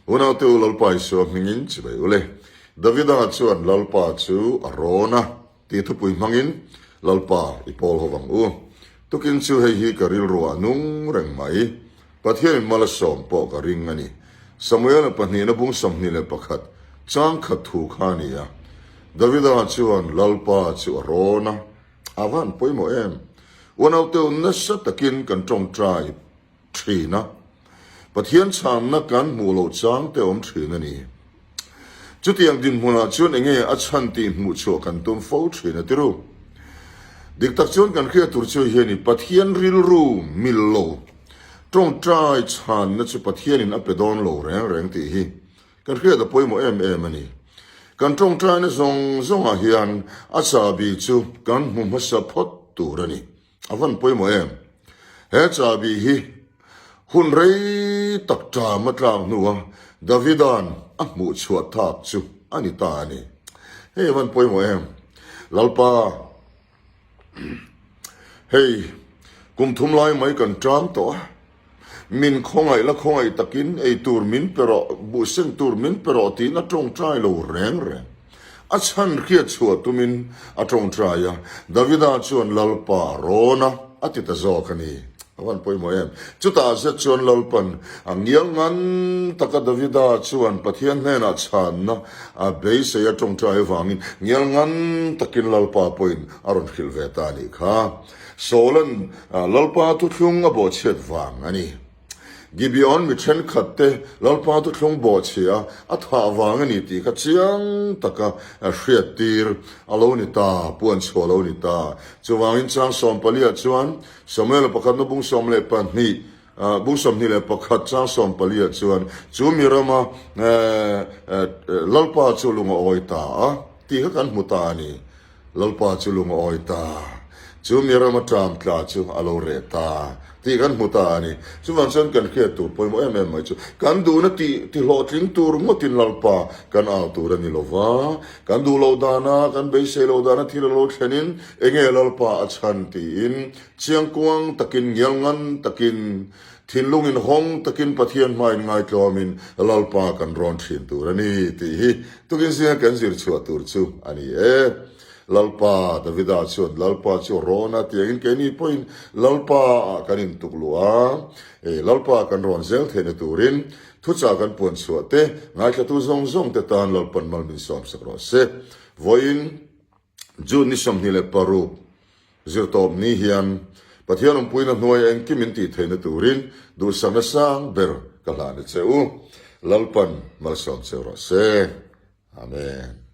Unaute u Lalpa Isua hmingin chibai ule. Davida chuan Lalpa chu a rawn a, tih thupui hmangin Lalpa i pawl ho vang u. Tukin chu hei hi ka rilruah a nung reng mai. Pathianin mal a sawm pawh ka ring a ni. Samuela pahnihna bung 21 chang khat thu kha a ni a. Davida chuan Lalpa chu a rawn a, a va han pawimawh em! Unaute u nasa takin kan tawngtai thin a, Pathian chhanna kan hmuh loh chang te awm thin a ni. Chutiang dinhmunah chuan enge a chhan tih hmuh chhuah kan tum fo thin a tiru. Dik tak chuan kan hriat tur chu hian i Pathian rilru mil lo tawngtai chhanna chu Pathianin a pe dawn lo reng reng tih hi kan hriat a pawimawh em em a ni. Kan tawngtaina zawng zawngah hian a chahbi chu kan hmu hmasa phawt tur a ni. A van pawimawh em? He chahbi hi hun rei tak ṭam a tlak hnua Davida'n a hmuh chhuah thak chu a ni ta a ni. Hei a van pawimawh em? Lalpa, hei kum thum lai mai kan ṭam tawh a. Min khawngaih la khawngaih takin ei tur min pe rawh, buhseng tur min pe rawh tiin a tawngtai lo reng reng. A chhan hriat chhuah tumin a tawngtai a, Davida chuan Lalpa a rawn a, a ti ta zawk a ni. A van pawimawh em? Chutah zet chuan Lalpan a ngial ngan taka Davida chuan Pathian hnenah chhanna a beisei a tawngtai avangin ngial ngan takin Lalpa pawhin a rawn hrilh ve ta a nih kha. Saula'n Lalpa thuthlung a bawhchhiat vang a ni. Gibeon mi thenkhatte Lalpa thuthlung bawhchhia a thah vang a ni tih kha chiang taka hriattir a lo ni ta, puan chhuah a lo ni ta. Chuvangin chang sawmpaliah chuan Samuela pakhatna bung 12, bung 21 chang sawmpaliah chuan chu mi rama Lalpa chu lung a awi ta a tih kha kan hmu ta a ni. Lalpa chu lung a awi ta, chu mi rama ṭam tla chu a lo reh ta tih kan hmu ta a ni. Chuvang chuan kan hriat tur pawimawh em em mai chu kan duhna tih tihlawhtling tur ngawtin Lalpa kan au tur a ni lo va, kan duh loh dana, kan beisei loh dana thil a lo thlenin enge Lalpa a chhan tiin chiangkuang takin, ngialngan takin, thinlung inhawng takin Pathian hmain ngaitlawmin Lalpa kan rawn ṭhin tur a ni tih hi Tukin zinga kan zir chhuah tur chu a ni e. Lalpa, Davida chuan Lalpa chu rawn a tiangin keini pawhin Lalpa ah kan intuk luh a, e, Lalpa kan rawn zel theihna turin thuchah kan puan chhuah te, ngaithlatu zawng zawng te tan Lalpan mal min sawm sak rawh se. Vawiin June ni 26 zirtawp ni hian Pathian awmpuina hnuaia engkim in tih theihna turin duhsakna sang ber ka hlan a che u. Lalpan malsawm cheu rawh se. Amen.